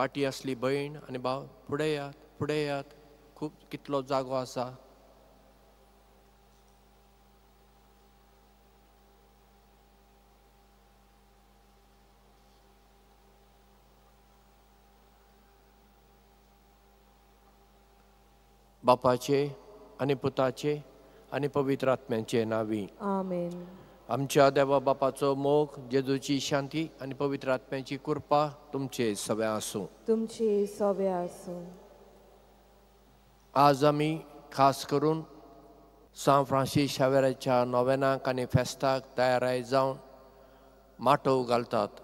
पाटी आसली भयण आनी भाव फुडें येयात, फुडें येयात, खूब कितलो जागो आसा. बापाचे आनी पुताचे आनी पवित्र आत्म्याचे नांवी आमेन. आमच्या देवा बापाचो मोग, जेजूची शांती आनी पवित्र आत्म्याची कृपा तुमचे सगळे आसूं. तुमचे सगळे आसूं. आज आमी खास करून सांत फ्रांसीस शावेराच्या नोवेनाक आनी फेस्ताक तयाराय जावन माटोव घालतात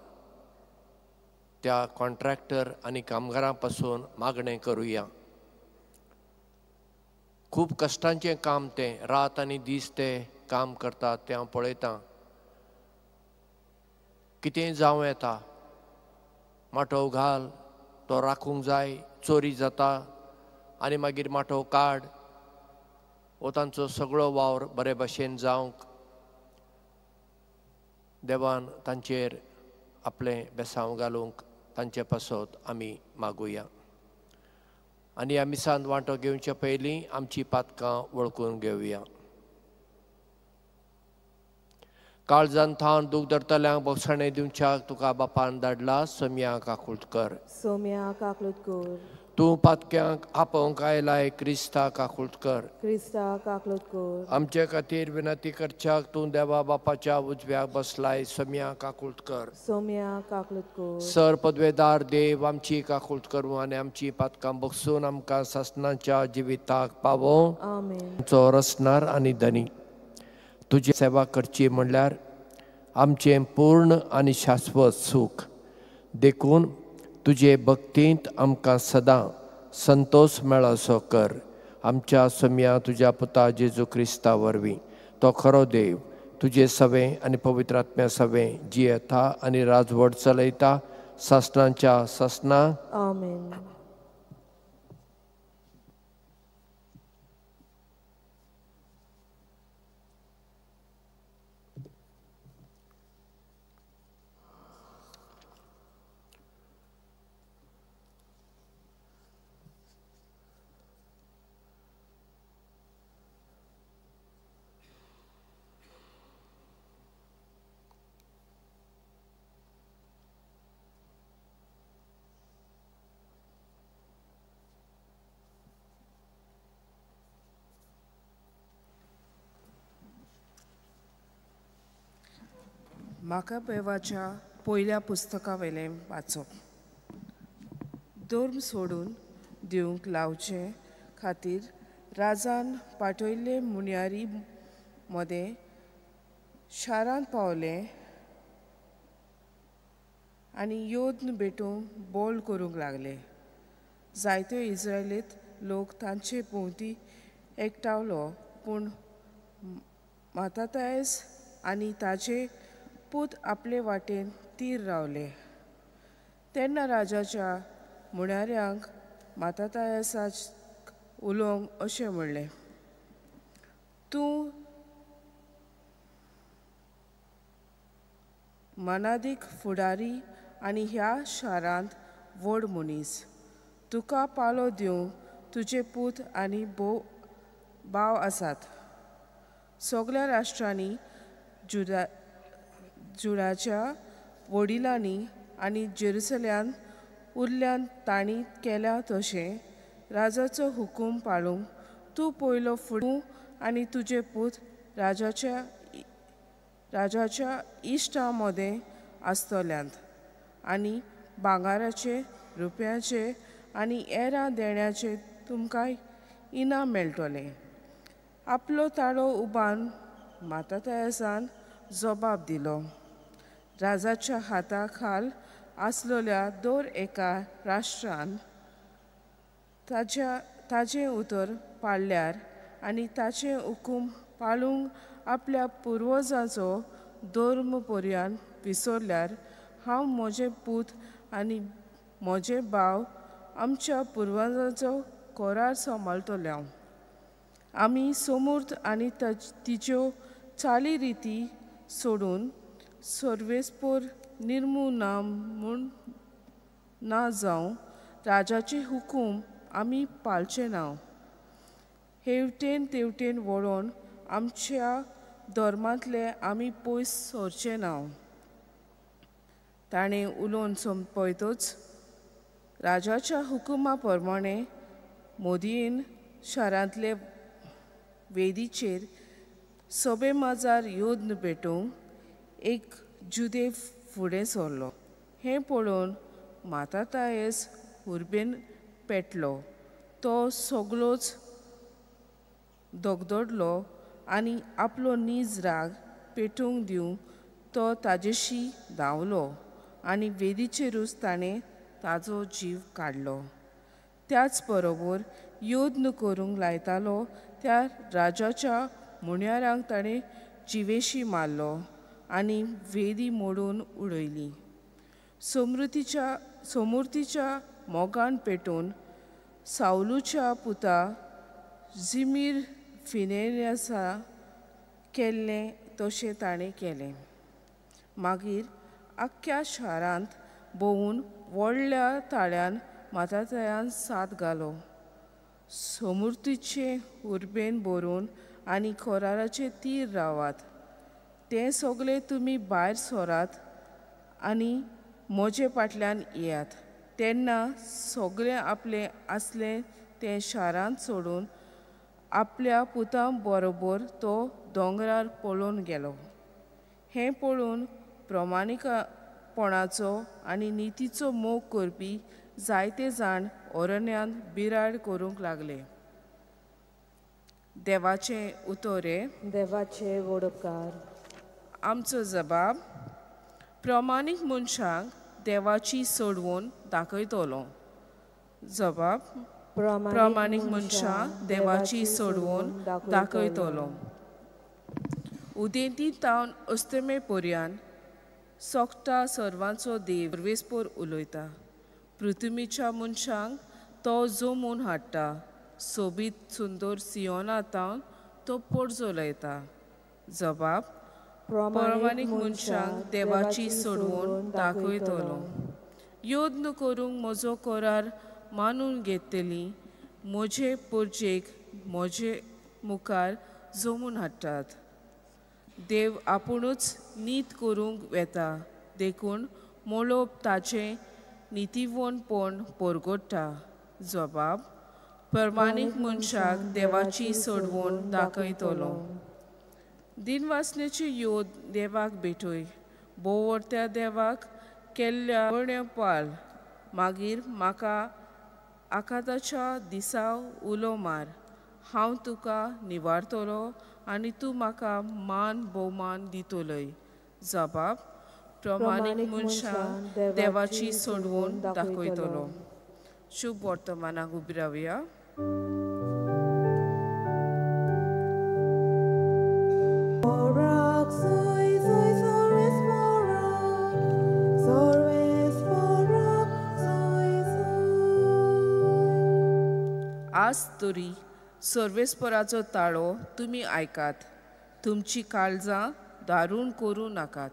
त्या कॉन्ट्रॅक्टर आनी कामगारां पासून मागणें करुया. खूब कश्टांचें काम तें, रात आनी दीस ते काम करतात तें हांव पळयतां. कितेंय जावं येता, माटोव घाल, तो राखूंक जाय, चोरी जाता आनी मागीर माटोव काड. हो तांचो सगळो वावर बरे भशेन जावंक देवान तांचेर आपलें बेसांव घालूंक तांचे पासत आमी मागुया. आनी ह्या मिसांत वांटो घेवचे पयलीं आमची पातकां वळखून घेवया. काळजान थावन दूख धरतल्यांक बोगसाणें दिवच्याक तुका बापान धाडला, सोम्या काकूट कर. सोम्या काकूट कर. तूं पातक्यांक आपोवंक आयलाय, क्रिस्ता काकूट कर. क्रिस्ता काकूट कर. आमचे खातीर विनंती करच्याक तूं देवा बापाच्या उजव्याक बसलाय, सोम्या काकूट कर. सोम्या काकूट कर. सर पदवेदार देव आमची काकूट करूं आनी आमची पातकां बगसून आमकां सासणाच्या जिविताक पावोवं. आमेन. आमचो रसणार आनी धनी, तुजी सेवा करची म्हणल्यार आमचें पूर्ण आनी शाश्वत सूख. देखून तुजे भक्तींत आमकां सदां संतोष मेळसो कर. आमच्या सोम्या तुज्या पुता जेजू क्रिस्ता वरवीं, तो खरो देव, तुजे सवें आनी पवित्र आत्म्या सवें जियेता आनी राजवट चलयता सासणाच्या सासणा. आमेन. माकाबेवाच्या पयल्या पुस्तका वयलें वाचप. धर्म सोडून दिवंक लावचे खातीर राजान पाठयल्ले मुन्यारी मदें शारांत पावले आनी योद्न भेटूंक बोल करूंक लागले. जायते इस्रायलीत लोक तांचे भोंवती एकठावलो, पूण मातातायस आनी ताचे पूत आपले वाटेन तीर रावले. तेन्ना राजाच्या मुणाऱ्यांक मातातायसाक उलोवंक अशें म्हणलें, तूं मानादीक फुडारी आनी ह्या शारांत व्हड मनीस, तुका पालो दिवंक तुजे पूत आनी भाव आसात. सगळ्या राष्ट्रांनी जुडाच्या वडिलांनी आनी जेरुसल्यान उरल्यान तांणी केल्या तशें राजाचो हुकूम पाळूंक तूं पयलो फुडूं आनी तुजे पूत राजाच्या इश्टां मदें आसतल्यांत आनी भांगराचे, रुपयाचे आनी एरां देण्याचे तुमकां इनाम मेळटलें. आपलो ताळो उबान मातातायसान जबाब दिलो, राजाच्या हाता खाल आसलेल्या दर एका राष्ट्रान ताजें उतर पाळल्यार आनी ताचें हुकूम पाळूंक आपल्या पुर्वजांचो धर्म पर्यान विसरल्यार हांव म्हजे पूत आनी म्हजे भाव आमच्या पुर्वजांचो करार सांबाळटले. आमी समूर्त आनी तिच्यो चाली रिती सोडून सर्वेस्पोर निर्मू ना म्हूण ना जावं राजाचे हुकूम आमी पाळचे ना. हेवटेन तेवटेन वळोवन आमच्या धर्मांतले आमी पयस सरचे ना. ताणें उलोवन सोंपयतच राजाच्या हुकुमा प्रमाणे मोदीन शारांतले वेदीचेर सोबे माजार योद्न पेटोवंक एक जुदेव फुडें सरलो. हें पळोवन मातातायस हुर्बेन पेटलो. तो सगळोच दगदडलो आनी आपलो नीज राग पेटोवंक दिवंक तो ताजेशी धांवलो आनी वेदीचेरूच ताणें ताजो जीव काडलो. त्याच बरोबर योद्न करूंक लायतालो त्या राजाच्या मुण्यारांक ताणें जिवेशी मारलो आनी वेदी मोडून उडयली. समृद्धीच्या मोगान पेटोवन सावलूच्या पुता जिमीर फिनेसा केल्लें तशें ताणें केलें. मागीर आख्ख्या शारांत भोंवून व्हडल्या ताळ्यान मातातयान साद घालो. समृद्धीचे उर्बेन भरून आनी कोराराचे तीर रावात. तें सगळें तुमी भायर सरात आनी म्हजे फाटल्यान येयात. तेन्ना सगळें आपलें आसलें तें शारांत सोडून आपल्या पुतां बरोबर तो दोंगरार पळोवन गेलो. हें पळोवन प्रमाणीकपणाचो आनी नितीचो मोग करपी जायते जाण अरण्यांत बिराड करूंक लागले. देवाचें उतोरे देवाचे वडोपकार. आमचो जबाब प्रमाणीक मनशांक देवाची सोडवून दाखयतलो. जबाब प्रमाणीक मनशां देवाची सोडवून दाखयतलो. उदेंती तावन अस्तमे पर्यान सोकता सर्वांचो देव सर्वेस्पोर उलयता. पृथ्वीच्या मनशांक तो जमून हाडटा. सोबीत सुंदर सियोना तावन तो पडजो लायता. जबाब प्रमाणीक मनशांक देवाची सोडवून दाखयतलो. यत्न करूंक म्हजो करार मानून घेतली म्हजे परजेक म्हजे मुखार जमून हाडटात. देव आपुणूच नीत करूंक वेता देखून मोलोब ताचें नितीवणपण परगट्टा. जबाब प्रमाणीक मनशाक देवाची सोडवून दाखयतलो. दिनवासनेची योद देवाक भेटय. बोवरत्या देवाक केल्ल्या बण्या पाल. मागीर म्हाका आकाताच्या दिसा उलो मार. हांव तुका निवारतलो आनी तूं म्हाका मान भोवमान दितलोय. जबाब प्रमाणीक मनशांक देवाची सोडवून दाखयतलो. शुभ वर्तमानाक उबी रावया. आज तरी सर्वेस्पराचो ताळो तुमी आयकात. तुमची काळजां दारूण करूं नाकात.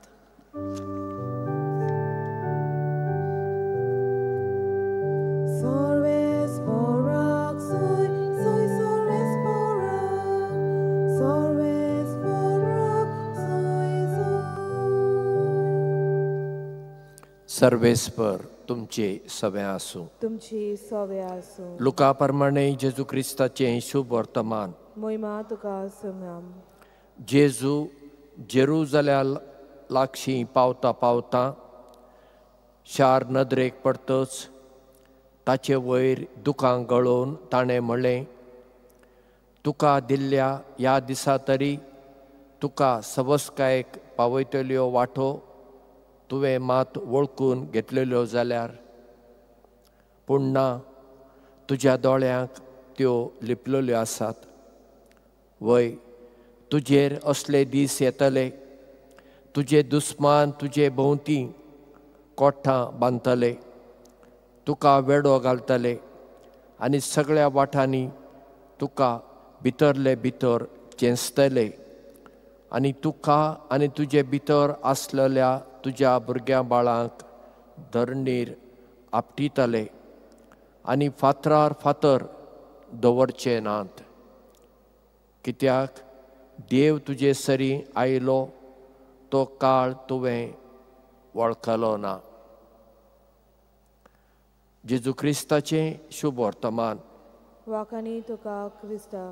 सर्वेस्पर तुमचे सवे आसूं. तुमची सवे आसूं. लुका प्रमाणे जेजू क्रिस्ताचें शुभ वर्तमान. मोहिमा तुका आसूं. जेजू जेरुजाल्या लागशी पावता पावता शार नदरेक पडतच ताचे वयर दुकां गळोवन ताणें म्हणलें, तुका दिल्ल्या ह्या दिसा तरी तुका सवस्कायेक पावयतल्यो वाटो तुवें मात वळखून घेतलेल्यो जाल्यार, पूण ना, तुज्या दोळ्यांक त्यो लिपलेल्यो आसात. वय, तुजेर असले दीस येतले, तुजे दुस्मान तुजे भोंवती कोठां बांदतले, तुका वेडो घालतले आनी सगळ्या वाठांनी तुका भितरले भितर चेंचतले आनी तुका आनी तुजे भितर आसलेल्या तुज्या भुरग्यां बाळांक धरणीर आपटितले. आनी फातरार फातर दवरचे नात, कित्याक देव तुजे सरीं आयलो तो काळ तुवें वळखलो ना। जेजू क्रिस्ताचें शुभ वर्तमान। वाखाणी तुका क्रिस्ता।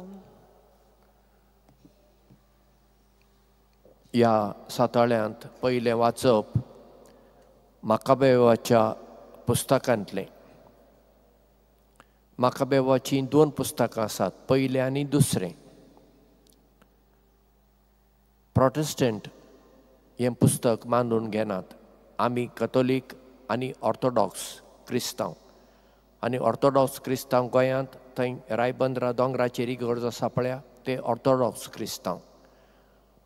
ह्या साताळ्यांत पयलें वाचप माकाबेवाच्या पुस्तकांतलें। माकाबेवाचीं दोन पुस्तकां आसात, पयलें आनी दुसरें। प्रोटेस्टंट हें पुस्तक मानून घेनात, आमी कथोलीक आनी ऑर्थोडॉक्स क्रिस्तांव, आनी ऑर्थोडॉक्स क्रिस्तांव गोंयांत थंय रायबंद्रा दोंगराचेर इगर्ज आसा पळया, ते ऑर्थोडॉक्स क्रिस्तांव।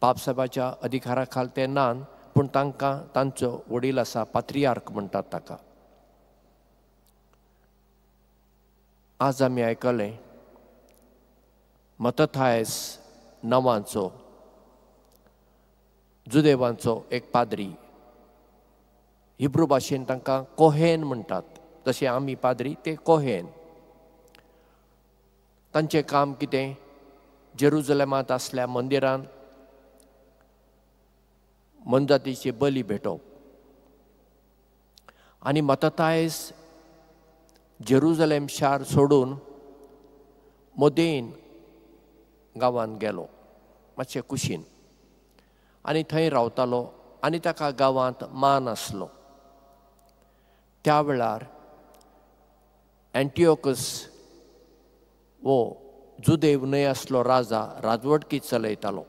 पापसाबाच्या अधिकारा खाल ते नान, पूण तांकां तांचो वडील आसा, पात्रियार्क म्हणटात ताका। आज आमी आयकलें मतथायस नांवाचो जुदेवांचो एक पाद्री, हिब्रू भाशेन तांकां कोहेन म्हणटात, जशें आमी पाद्री ते कोहेन। तांचें काम कितें? जेरुजलेमांत आसल्या मंदिरान मनजातीची बली भेटोवप। आनी मतथायस जेरुजलेम शार सोडून मोदेन गांवांत गेलो, मातशे कुशीन, आनी थंय रावतालो आनी ताका गांवांत मान आसलो। त्या वेळार एंटियोकस वो जुदेव न्हय आसलो राजा राजवटकी चलयतालो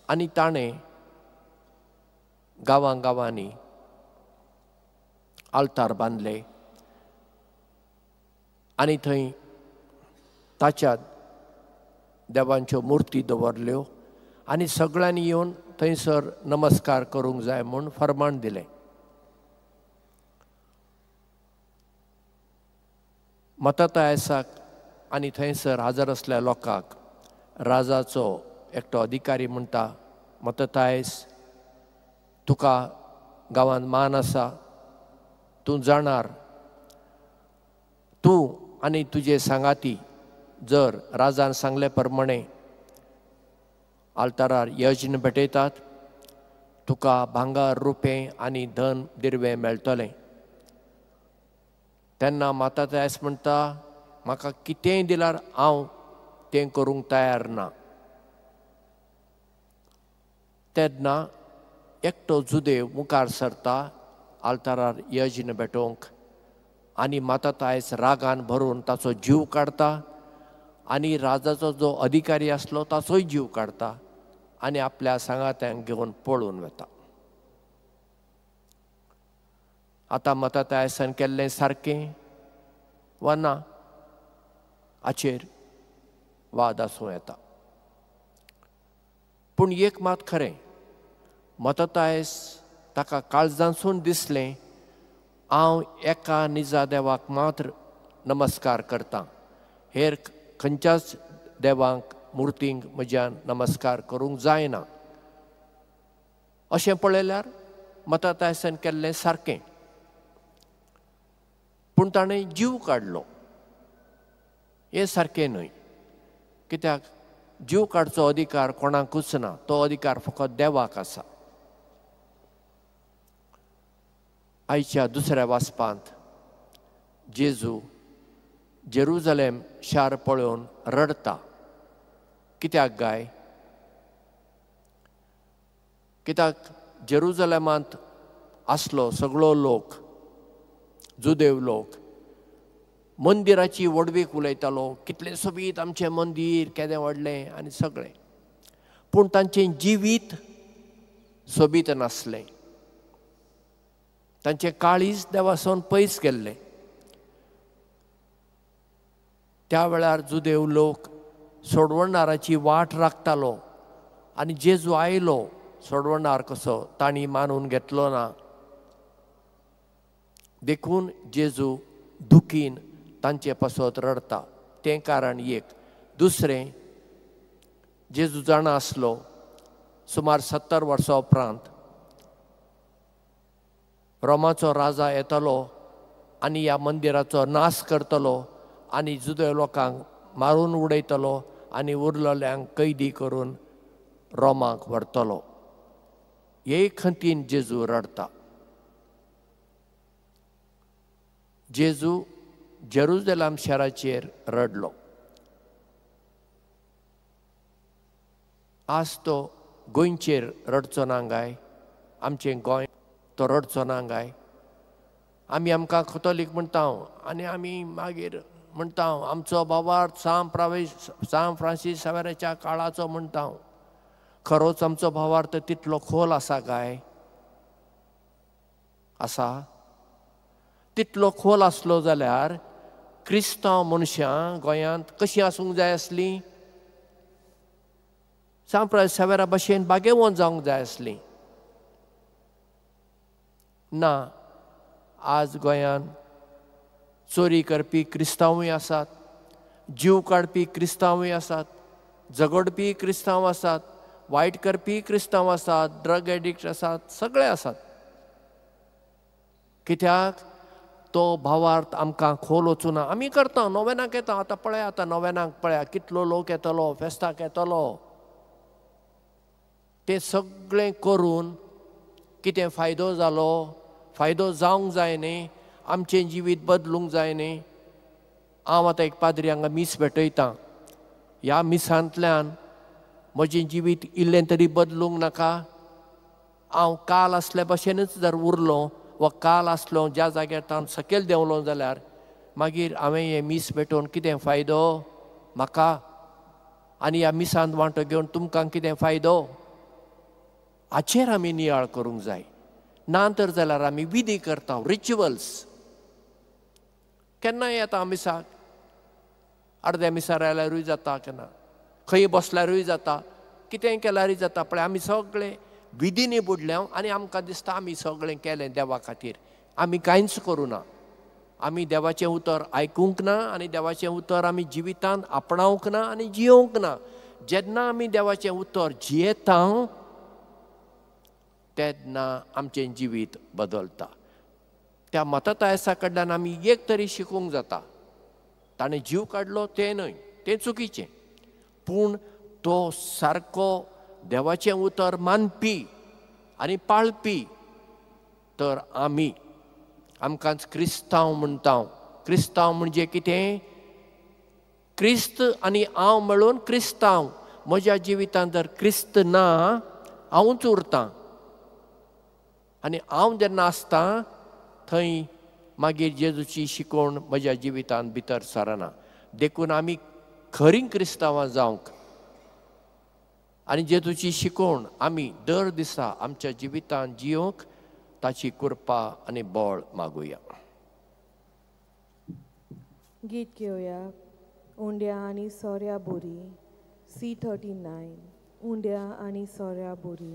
आनी ताणें गांवां गांवांनी आल्तार बांदले आनी थंय ताच्या देवांच्यो मुर्ती दवरल्यो आनी सगळ्यांनी येवन थंयसर नमस्कार करूंक जाय म्हूण फर्माण दिलें। मतथायसाक आनी थंयसर हजर आसल्या लोकांक राजाचो एकटो अधिकारी म्हणटा, मतथायस तुका गांवांत मान आसा, तूं जाणार, तूं आनी तुजे सांगाती जर राजान सांगले प्रमाणे आल्तारार यज्ञ भेटयतात, तुका भांगर रुपें आनी धन दिरवें मेळटलें। तेन्ना मतथायस म्हणटा, म्हाका कितेंय दिल्यार हांव तें करूंक तयार ना। तेन्ना एकटो जुदेव मुखार सरता आल्तारार यज्ञ भेटोवंक आनी मतथायस रागान भरून ताचो जीव काडटा आनी राजाचो जो अधिकारी आसलो ताचोय जीव काडटा आनी आपल्या सांगात्यांक घेवन पळून वता। आतां मतथायसान केल्लें सारकें वा ना हाचेर वाद आसूं येता, पूण एक मात खरें, मतथायस ताका काळजांतसून दिसलें हांव एका निजा देवाक मात्र नमस्कार करतां, हेर खंयच्याच देवांक मुर्तींक म्हज्यान नमस्कार करूंक जायना। अशें पळयल्यार मतथायसान केल्लें सारकें, पूण ताणें जीव काडलो हें सारकें न्हय, कित्याक जीव काडचो अधिकार कोणाकूच ना, तो अधिकार फकत देवाक आसा। आयच्या दुसऱ्या वाचपांत जेजू जेरुजलेम शार पळोवन रडटा। कित्याक गाय? कित्याक जेरुजलेमांत आसलो सगळो लोक, जुदेव लोक, मंदिराची व्हडवीक उलयतालो, कितलें सोबीत आमचें मंदीर, केदें व्हडलें आनी सगळें, पूण तांचें जिवीत सोबीत नासलें, तांचें काळीज देवासून पयस गेल्लें। त्या वेळार जुदेव लोक सोडवणाराची वाट राखतालो आनी जेजू आयलो सोडवणार कसो तांणी मानून घेतलो ना, देखून जेजू दुखीन तांचे पासत रडटा। तें कारण एक। दुसरें, जेजू जाणा आसलो सुमार 70 वर्सां उपरांत रोमाचो राजा येतलो आनी ह्या मंदिराचो नाश करतलो आनी जुदय लोकांक मारून उडयतलो आनी उरलेल्यांक कैदी करून रोमाक व्हरतलो. हे खंतीन जेजू रडटा. जेजू जेरुजलेम शाराचेर रडलो. आज तो गोंयचेर रडचो ना काय? आमचें गोंय तो रडचो ना काय? आमी आमकां कथोलीक म्हणटा आनी आमी मागीर म्हणटा आमचो भावार्थ सांत फ्रांसीस सावेराच्या काळाचो म्हणटा. खरोच आमचो भावार्थ तितलो खोल आसा काय? आसा. तितलो खोल आसलो जाल्यार क्रिस्तांव मनशां गोंयांत कशीं आसूंक जाय आसलीं? सांत फ्रांसीस सावेरा भशेन बागेवन जावंक जाय आसलीं. ना, आज गोंयांत चोरी करपी क्रिस्तांवूय आसात, जीव काडपी क्रिस्तांवूय आसात, झगडपी क्रिस्तांव आसात, वायट करपी क्रिस्तांव आसात, ड्रग एडिक्ट आसात, सगळे आसात. कित्याक तो भावार्थ आमकां खोल वचूना. आमी करता, नोवेनाक येता. आतां पळया, आतां नोवेनाक पळया कितलो लोक येतलो, फेस्ताक येतलो. तें सगळें करून कितें फायदो जालो? फायदो जावंक जाय न्ही, आमचें जिवीत बदलूंक जाय न्ही. हांव आतां एक पाद्री हांगा मीस भेटयतां. ह्या मिसांतल्यान म्हजें जिवीत इल्लें तरी बदलूंक नाका? हांव काल आसल्या भशेनच जर उरलो वा काल आसलो ज्या जाग्यार तावन सकयल देंवलो जाल्यार मागीर हांवें हें मीस भेटोवन कितें फायदो म्हाका? आनी ह्या मिसांत वांटो घेवन तुमकां कितें फायदो? हाचेर आमी नियाळ करूंक जाय. ना तर जाल्यार आमी विधी करता, रिच्युअल्स. केन्नाय येता मिसाक, अर्द्या मिसार आयल्यारूय जाता, केन्ना खंय बसल्यारूय जाता, कितेंय केल्यारूय जाता. पळय आमी सगळे विधींनी बुडल्या आनी आमकां दिसता आमी सगळें केलें देवा खातीर. आमी कांयच करूं ना. आमी देवाचें उतर आयकूंक ना आनी देवाचें उतर आमी जिवितांत आपणावंक ना आनी जियोवंक ना. जेन्ना आमी देवाचें उतर जियेता तेन्ना आमचें जिवीत बदलता. त्या मतातायसा कडल्यान आमी एक तरी शिकूंक जाता. ताणें जीव काडलो तें न्हय, तें चुकीचें, पूण तो सारको देवाचें उतर मानपी आनी पाळपी. तर आमी आमकांच क्रिस्तांव म्हणटा. क्रिस्तांव म्हणजे कितें? क्रिस्त आनी हांव मेळून क्रिस्तांव. म्हज्या जिवितांत जर क्रिस्त ना, हांवूच उरतां. आनी हांव जेन्ना आसता थंय मागीर जेजूची शिकवण म्हज्या जिवितांत भितर सरना. देखून आमी खरीं क्रिस्तांवां जावंक आनी जेजूची शिकवण आमी दर दिसा आमच्या जिवितांत जियोवंक ताची कृपा आनी बळ मागुया. गीत घेवया उंड्या आनी सोऱ्या बोरी, C39. उंड्या आनी सोऱ्या बोरी.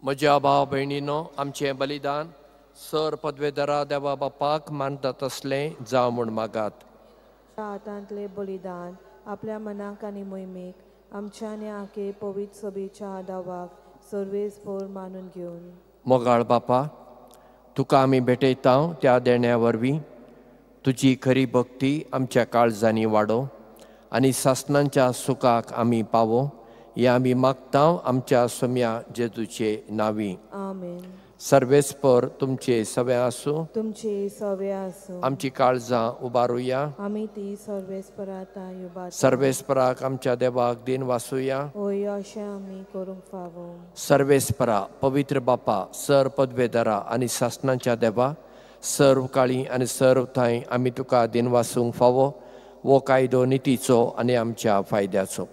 म्हज्या भाव भयणीनो, आमचें बलिदान सर पदवेदरा देवा बापाक मानता तसलें जावं म्हूण मागात. हातांतलें बलिदान आपल्या मनाक आनी मोहिमेक आमच्या आनी आखे पवित्र सभेच्या आदावाक सर्वेस पोर मानून घेवन. मोगाळ बापा, तुका आमी भेटयता त्या देण्या वरवीं तुजी खरी भक्ती आमच्या काळजांनी वाडो आनी सासणांच्या सुखाक आमी पावो. हें आमी मागता आमच्या सोम्या जेजूचे नांवी. आमेन. सर्वेस्पर तुमचे सवे आसूं. तुमचे सवे आसूं. आमची काळजां उबारुया. आमी ती सर्वेस्परा उबार. सर्वेस्पराक आमच्या देवाक दिन वासुया. होय, अशें आमी करूंक फावो. सर्वेस्परा पवित्र बापा, सर पदवेदारा आनी सासणाच्या देवा, सर्व काळी आनी सर्व थांय आमी तुका दिन वासूंक फावो वो कायदो नितीचो आनी आमच्या फायद्याचो.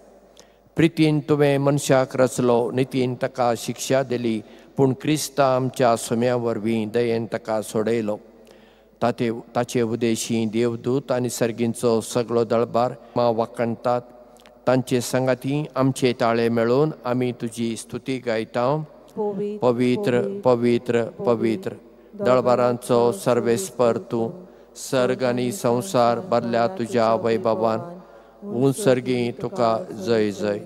प्रितीन तुवें मनशाक रचलो, नितीन ताका शिक्षा दिली, पूण क्रिस्ता आमच्या सोम्या वरवीं दयेन ताका सोडयलो. ताचे उदेशी देवदूत आनी सर्गींचो सगळो दळबार मा वाखणटात. तांचे सांगाती आमचे ताळे मेळून आमी तुजी स्तुती गायता. पवित्र पवित्र पवित्र दळबारांचो सर्वेस्पर तूं, सर्ग आनी संवसार भरल्या तुज्या वैभवान. उंच सर्गी तुका जय जय.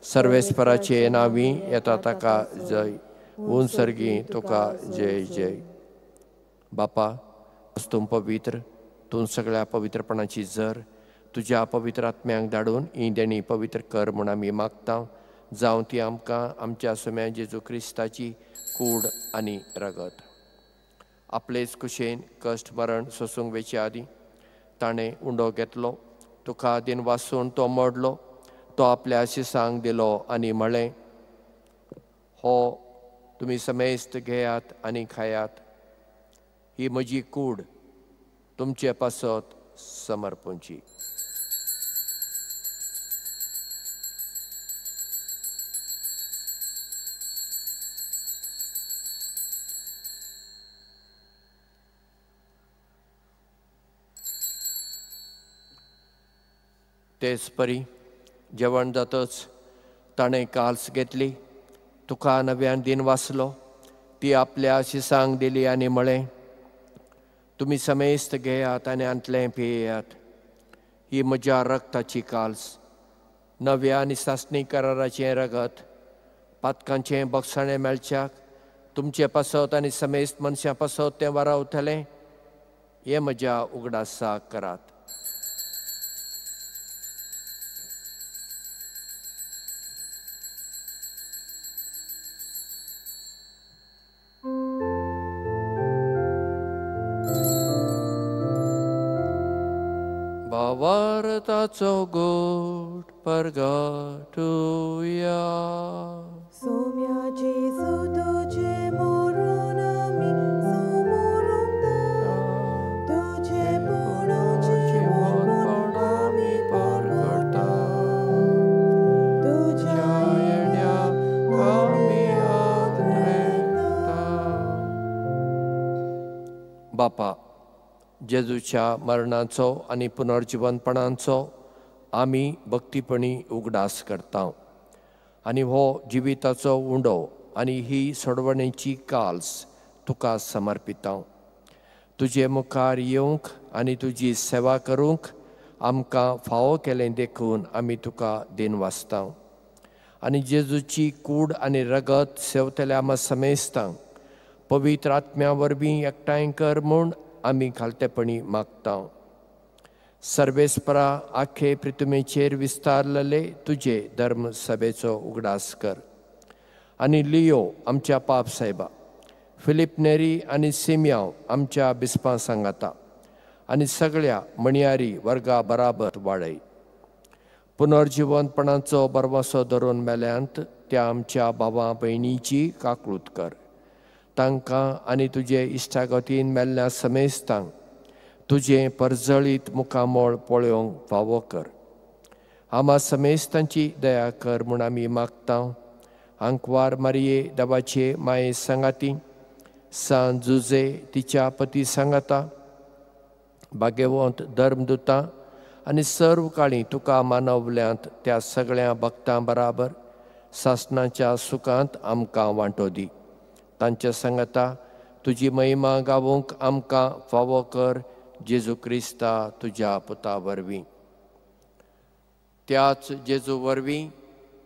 सर्वेस्पराचे नांवी येता ताका जय. उंच सर्गी तुका जय जय. बापा, तूं पवित्र, तूं सगळ्या पवित्रपणाची जर, तुज्या पवित्र आत्म्यांक धाडून ही देणी पवित्र कर म्हूण आमी मागता. जावं ती आमकां आमच्या सोम्या जेजू क्रिस्ताची कूड आनी रगत. आपलेच कुशेन कश्ट मरण सोसूंक वेचे आदीं ताणें उंडो घेतलो, तुका दिन वासून तो मोडलो, तो आपल्या शिसांक दिलो आनी म्हळें, हो तुमी समेस्त घेयात आनी खायात, ही म्हजी कूड तुमचे पासत समर्पूंची. तेच परी जेवण जातच ताणें काल्स घेतली, तुका नव्यान दिन वाचलो, ती आपल्या शिसांक दिली आनी म्हळें, तुमी समेस्त घेयात आनी आंतलें पियेयात, ही म्हज्या रक्ताची काल्स, नव्या आनी सासणी कराराचें रगत, पातकांचें बक्षाणें मेळच्याक तुमचे पासत आनी समेस्त मनशां पासत तें वारावतलें, हें म्हज्या उगडासाक करात. भावार्थाचो गोट परगटुया. सोम्या जेजू तुजें मरण आमी समोरता, तुजें पुनर्जीवनपण आमी परगटा, तुज्या येण्याक आमी आदरेता. बापा, जेजूच्या मरणाचो आनी पुनर्जिवनपणाचो आमी भक्तीपणी उगडास करता आनी हो जिविताचो उंडो आनी ही सोडवणेची काल्स तुका समर्पिता. तुजे मुखार येवंक आनी तुजी सेवा करूंक आमकां फावो केलें देखून आमी तुका देन वाचता आनी जेजूची कूड आनी रगत सेवतल्या आमा समेस्तांक पवित्र आत्म्या वरवीं एकठांय कर म्हूण आमी खालतेपणी मागता. सर्वेस्परा आखे पृथ्वीचेर विस्तारलेले तुजे धर्म सभेचो उगडास कर आनी लियो आमच्या पाप सायबा, फिलीप नेरी आनी सिमयांव आमच्या बिस्पां सांगाता आनी सगळ्या मणयारी वर्गा बराबर वाडय. पुनर्जिवनपणाचो बरवासो धरून मेल्यांत त्या आमच्या भावा भयणीची काकळूत कर. तांकां आनी तुजे इश्टागतीन मेल्ल्या समेस्तांक तुजें परजळीत मुखामळ पळोवंक फावो कर. आमा समेस्तांची दया कर म्हूण आमी मागता. आंकवार मारये देवाचे माये सांगाती, सान जुजे तिच्या पती सांगाता, भाग्यवंत धर्मदुतां आनी सर्व काळी तुका मानवल्यांत त्या सगळ्या भक्तां बराबर सासणाच्या सुखांत आमकां वांटो दी. तांच्या सांगाता तुजी महिमा गावोवंक आमकां फावो कर, जेजू क्रिस्ता तुज्या पुता वरवीं. त्याच जेजू वरवीं,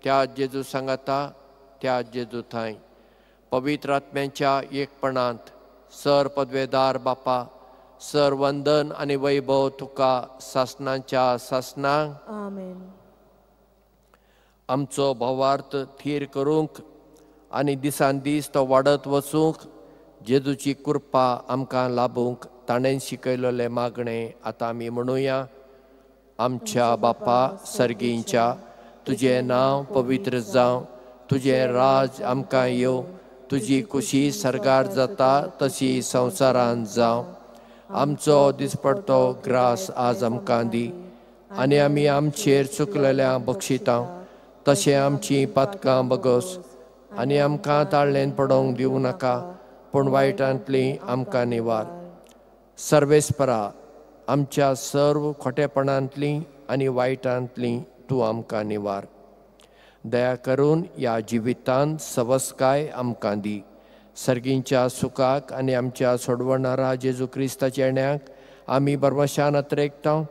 त्याच जेजू सांगाता, त्याच जेजू थांय पवित्र आत्म्यांच्या एकपणांत सर पदवेदार बापा, सर वंदन आनी वैभव तुका सासणाच्या सासणांक. आमेन. आमचो भावार्थ थीर करूंक आनी दिसान दीस तो वाडत वचूंक जेजूची कृपा आमकां लाभूंक ताणें शिकयलेलें मागणें आतां आमी म्हणुया. आमच्या बापा सर्गींच्या, तुजें नांव पवित्र जावं, तुजें राज आमकां येवं, तुजी खुशी सर्गार जाता तशी संवसारांत जावं. आमचो दिसपडतो ग्रास आज आमकां दी आनी आमी आमचेर चुकलेल्या बक्षितां तशें आमचीं पातकां बगस आनी आमकां ताळ्ळेन पडोवंक दिवं नाका, पूण वायटांतली आमकां निवार. सर्वेस्परा, आमच्या सर्व खोटेपणांतली आनी वायटांतली तूं आमकां निवार. दया करून ह्या जिवितांत सवस्काय आमकां दी. सर्गींच्या सुखाक आनी आमच्या सोडवणारा जेजू क्रिस्ताच्या येण्याक आमी बरमशान अत्रेकता,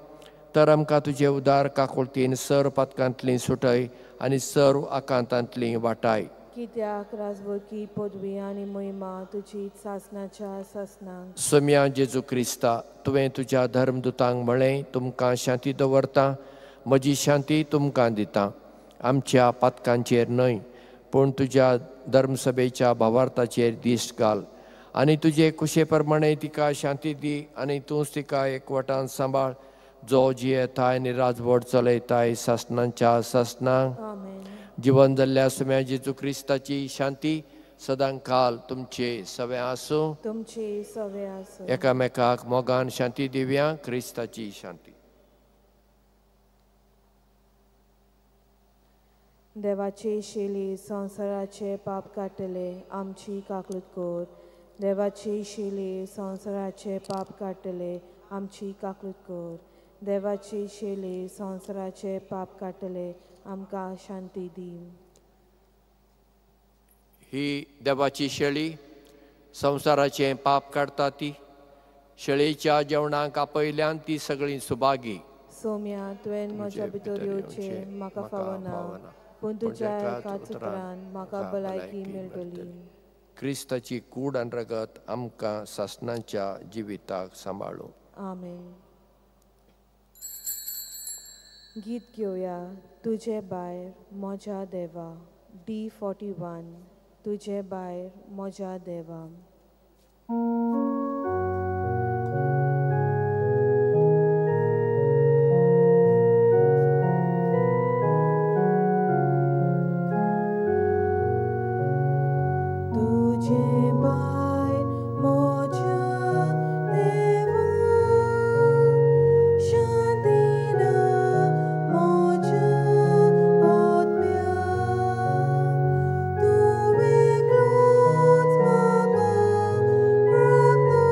तर आमकां तुजे उदार काकुळतीन सर्व पातकांतली सुटय आनी सर्व आकांतांतली वाटाय. कित्याक राजवकी पदवी आनी महिमा तुजी सासनाच्या सासनाक. सोम्या जेजू क्रिस्ता, तुवें तुज्या धर्मदुतांक म्हळें, तुमकां शांती दवरता, म्हजी शांती तुमकां दिता. आमच्या पातकांचेर न्हय पूण तुज्या धर्मसभेच्या भावार्थाचेर दिश्ट घाल आनी तुजे कुशे प्रमाणे तिका शांती दी आनी तूंच तिका एकवटान सांबाळ, जो जियेताय आनी राजवट चलयताय सासनाच्या सासनाक. जिवन जाल्ल्या सुम्या जेजू क्रिस्ताची शांती सदांकाल तुमचे सवे आसूं, तुमचे सवे आसूं. एकामेकाक मोगान शांती दिवया. क्रिस्ताची शांती. देवाची शिली संवसाराचे पाप काडटले आमची काकूळट कर. देवाची शिली संवसाराचे पाप काडटले आमची काकूळट कर. देवाची शिली संवसाराचे पाप काडटले आमकां शांती दी. ही देवाची शेळी संवसाराचें पाप काडटा ती शेळीच्या जेवणाक आपयल्यान ती सगळीं सुभागी. सोम्या, तुवें म्हज्या भितर येवचें म्हाका फावना, पूण तुज्या एकाच उतरान म्हाका भलायकी मेळटली. क्रिस्ताची कूड आनी रगत आमकां सासणाच्या जिविताक सांबाळूं. आमेन. गीत घेवया तुजे भायर म्हज्या देवा, D41. तुजे भायर म्हज्या देवा. तुजे भायर म्हज्या देवा, शांती ना म्हज्या आत्म्या, तूं एकलोच म्हाका राखता.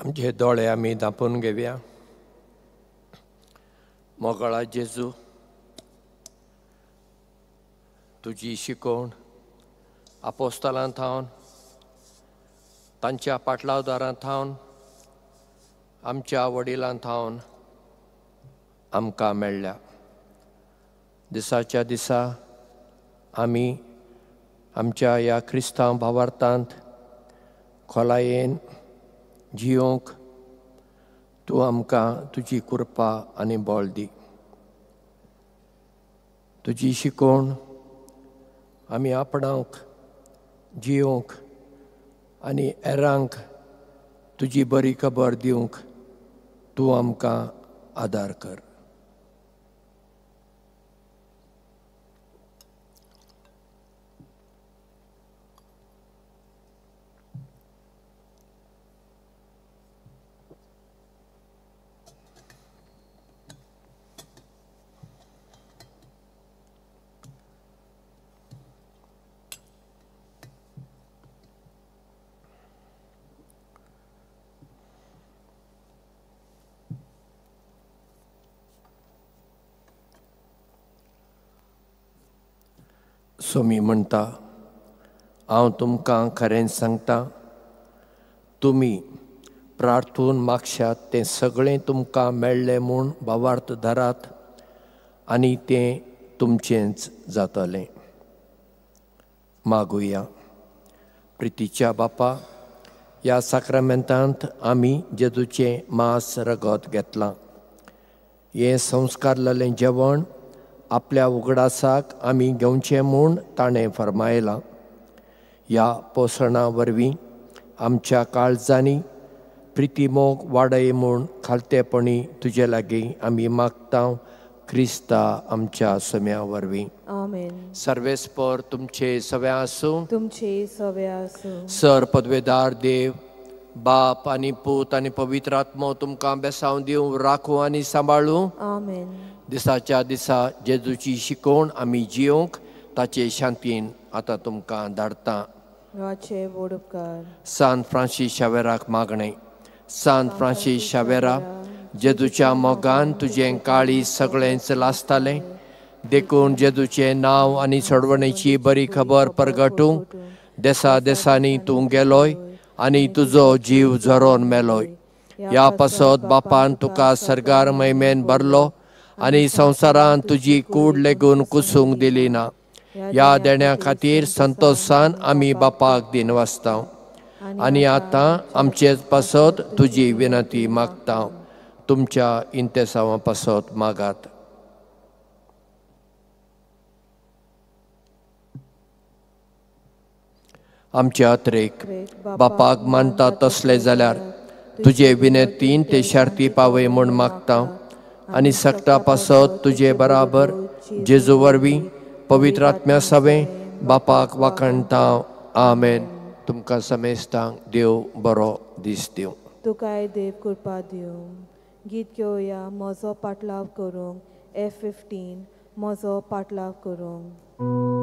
आमचे दोळे आमी धांपून घेवया. मोगळा जेजू, तुजी शिकवण आपोस्तलां थावन, तांच्या पाटलावदारां थावन, आमच्या वडिलां थावन आमकां मेळ्ळ्या. दिसाच्या दिसा आमी आमच्या ह्या क्रिस्तांव भावार्थांत खोलायेन जियोंक तूं आमकां तुजी कृपा आनी बळ दी. तुजी शिकवण आमी आपणावंक, जियोंक आनी हेरांक तुजी बरी खबर दिवंक तूं आमकां आदार कर. सोमी म्हणटा, हांव तुमकां खरें सांगता, तुमी प्रार्थून मागशात तें सगळें तुमकां मेळ्ळें म्हूण भावार्थ धरात आनी तें तुमचेंच जातलें. मागुया. प्रितीच्या बापा, ह्या साक्रामेंतांत आमी जेजूचें मांस रगत घेतलां. हें संस्कारलेलें जेवण आपल्या उगडासाक आमी घेवचें म्हूण ताणें फर्मायलां. ह्या पोसणा वरवीं आमच्या काळजांनी प्रितीमोग वाडय म्हूण खालतेपणी तुजे लागीं आमी मागता, क्रिस्ता आमच्या सम्या वरवीं. आमेन. सर्वेस्पर तुमचे सवे आसूं, तुमचे सवे आसूं. सर पदवेदार देव बाप आनी पूत आनी पवित्र आत्मो तुमकां बेसांव दिवं, राखूं आनी सांबाळूं. आमेन. दिसाच्या दिसा जेजूची शिकवण आमी जियोंक ताचे शांतीन आतां तुमकां धाडटा. सान फ्रांसीस शावेराक मागणें. सान फ्रांसीस शावेरा, जेजूच्या मोगान तुजें काळीज सगळेंच लासतालें, देखून जेजूचें नांव आनी सोडवणेची बरी खबर परगटूंक देसा देसांनी तूं गेलोय आनी तुजो जीव झरोन मेलोय. ह्या पासत बापान तुका सर्गार महिमेन भरलो आनी संवसारान तुजी कूड लेगून कुसूंक दिली ना. ह्या देण्या खातीर संतोशान आमी बापाक दिनवासता आनी आतां आमचेच पासत तुजी विनंती मागता. तुमच्या इंतेसांवा पासत मागात. आमच्या अत्रेक बापाक मानता तसले जाल्यार तुजे विनंतीन ते शार्ती पावय म्हूण मागता आनी सगटा पासत तुजे बराबर जेजू वरवीं पवित्र आत्म्या सवें बापाक वाखाणता. आमेन. तुमकां समेस्तांक देव बरो दीस दिवं. तुकाय देव कृपा दिवं. गीत घेवया म्हजो पाटलाव करूंक. F15 म्हजो पाटलाव करूंक.